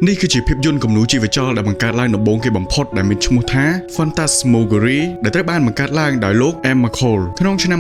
នេះគឺជាភាពយន្តគំនូរជីវចលដែលបង្កើតឡើងដំបូងគេបំផុតដែលមានឈ្មោះថា Phantasmagoria ដែលត្រូវបានបង្កើតឡើងដោយលោក Emile Cohl ក្នុងឆ្នាំ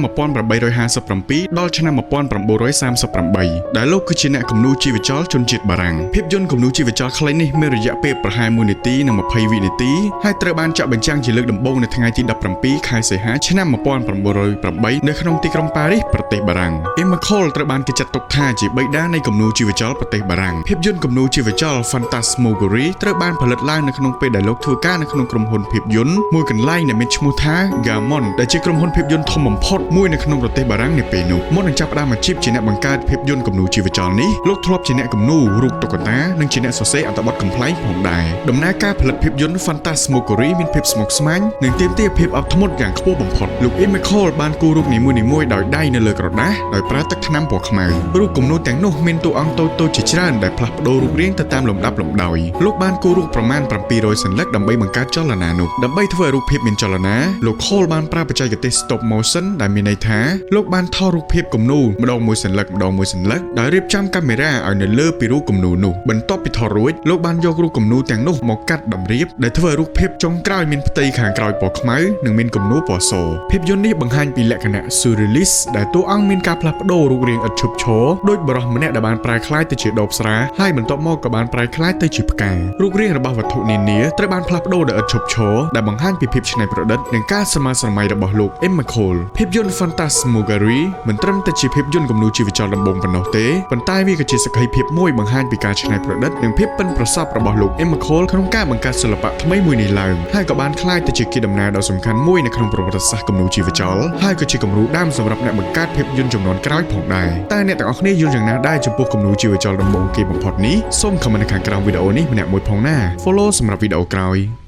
1857ដល់ឆ្នាំ1938ដែលលោកគឺជាអ្នកគំនូរជីវចលជនជាតិបារាំងភាពយន្តគំនូរជីវចលខ្លីនេះមានរយៈពេលប្រហែល1នាទីនិង20វិនាទីហើយត្រូវបានចាក់បញ្ចាំងជាលើកដំបូងនៅថ្ងៃទី17ខែសីហាឆ្នាំ1908នៅក្នុងទីក្រុងប៉ារីសប្រទេសបារាំង Emile Cohl ត្រូវបានគេចាត់ទុកថាជាបិតានៃគំនូរជីវចលប្រទេសបារាំងភាពយន្តគំនូរជីវចល Phantasmagoria ត្រូវបានផលិតឡើងនៅក្នុងពេលដែលលោកធ្វើការនៅក្នុងក្រុមហ៊ុនភាពយន្តមួយកន្លែងដែលមានឈ្មោះថា Gaumont ដែលជាក្រុមហ៊ុនភាពយន្តធំបំផុតមួយនៅក្នុងប្រទេសបារាំងនាពេលនោះមុននឹងចាប់ផ្ដើមអាជីពជាអ្នកបង្កើតភាពយន្តគំនូរជីវចលនេះលោកធ្លាប់ជាអ្នកគំនូររូបតុក្កតានិងជាអ្នកសរសេរអត្ថបទកំប្លែងផងដែរដំណើរការផលិតភាពយន្ត Phantasmagoria មានភាពស្មុគស្មាញនិងទាមទារភាពអត់ធ្មត់យ៉ាងខ្ពស់បំផុតលោក Emile Cohl បានគូររូបនីមួយៗដោយដៃនៅលើក្រដាសដោយប្រើទឹកថ្នាំពណ៌ខ្មៅរូបគំនូរទាំងនោះមានតួអង្គតូចៗជាច្រើនដែលផ្លាស់ប្ដូររូបរាងទៅតាមលំដាប់លំដោយលោកបានគូររូបប្រមាណ700សន្លឹកដើម្បីបង្កើតចលនានោះដើម្បីធ្វើឲ្យរូបភាពមានចលនាលោក Cohl បានប្រើបច្ចេកទេស stop motion ដែលមានន័យថាលោកបានថតរូបភាពគំនូរម្ដងមួយសន្លឹកម្ដងមួយសន្លឹកដោយរៀបចំកាមេរ៉ាឲ្យនៅលើពីរូបគំនូរនោះបន្ទាប់ពីថតរួចលោកបានយករូបគំនូរទាំងនោះមកកាត់តម្រៀបដែលធ្វើឲ្យរូបភាពចុងក្រោយមានផ្ទៃខាងក្រោយពណ៌ខ្មៅនិងមានគំនូរពណ៌សភាពយន្តនេះបង្ហាញពីលក្ខណៈ surrealist ដែលតួអង្គមានការផ្លាស់ប្ដូររូបរាងឥតឈប់ឈរដោយបុរសម្នាក់ដែលបានប្រែក្លាយទៅជាដបស្រាហើយបន្ទាប់មកក៏បានប្រែក្លាយទៅជាផ្ការូបរាងរបស់វត្ថុនានាត្រូវបានផ្លាស់ប្ដូរដោយឥតឈប់ឈរដែលបង្ហាញពីភាពច្នៃប្រឌិតនិងការស្រមើស្រមៃរបស់លោក Emile Cohl ភាពយន្ត Phantasmagoria មិនត្រឹមតែជាភាពយន្តគំនូរជីវចលដំបូងប៉ុណ្ណោះទេប៉ុន្តែវាក៏ជាសក្ខីភាពមួយបង្ហាញពីការច្នៃប្រឌិតនិងភាពប៉ិនប្រសប់របស់លោក Emile Cohl ក្នុងការបង្កើតសិល្បៈថ្មីមួយនេះឡើងហើយក៏បានក្លាយទៅជាកេរដំណែលដ៏សំខាន់មួយនៅក្នុងប្រវត្តិសាស្ត្រគំនូរជីវចលហើយក៏ជាគំរូដើមសម្រាប់អ្នកបង្កើតភាពយន្តជំនាន់ក្រោយផងដែរតើអ្នកទាំងអស់គ្នាយល់យ៉ាងណាដែរចំពោះគំនូរជីវចលដំបូងគេបំផុតនេះសូម comment នៅខាងក្រោមវីដេអូនេះម្នាក់មួយផងណា Follow សម្រាប់វីដេអូក្រោយ។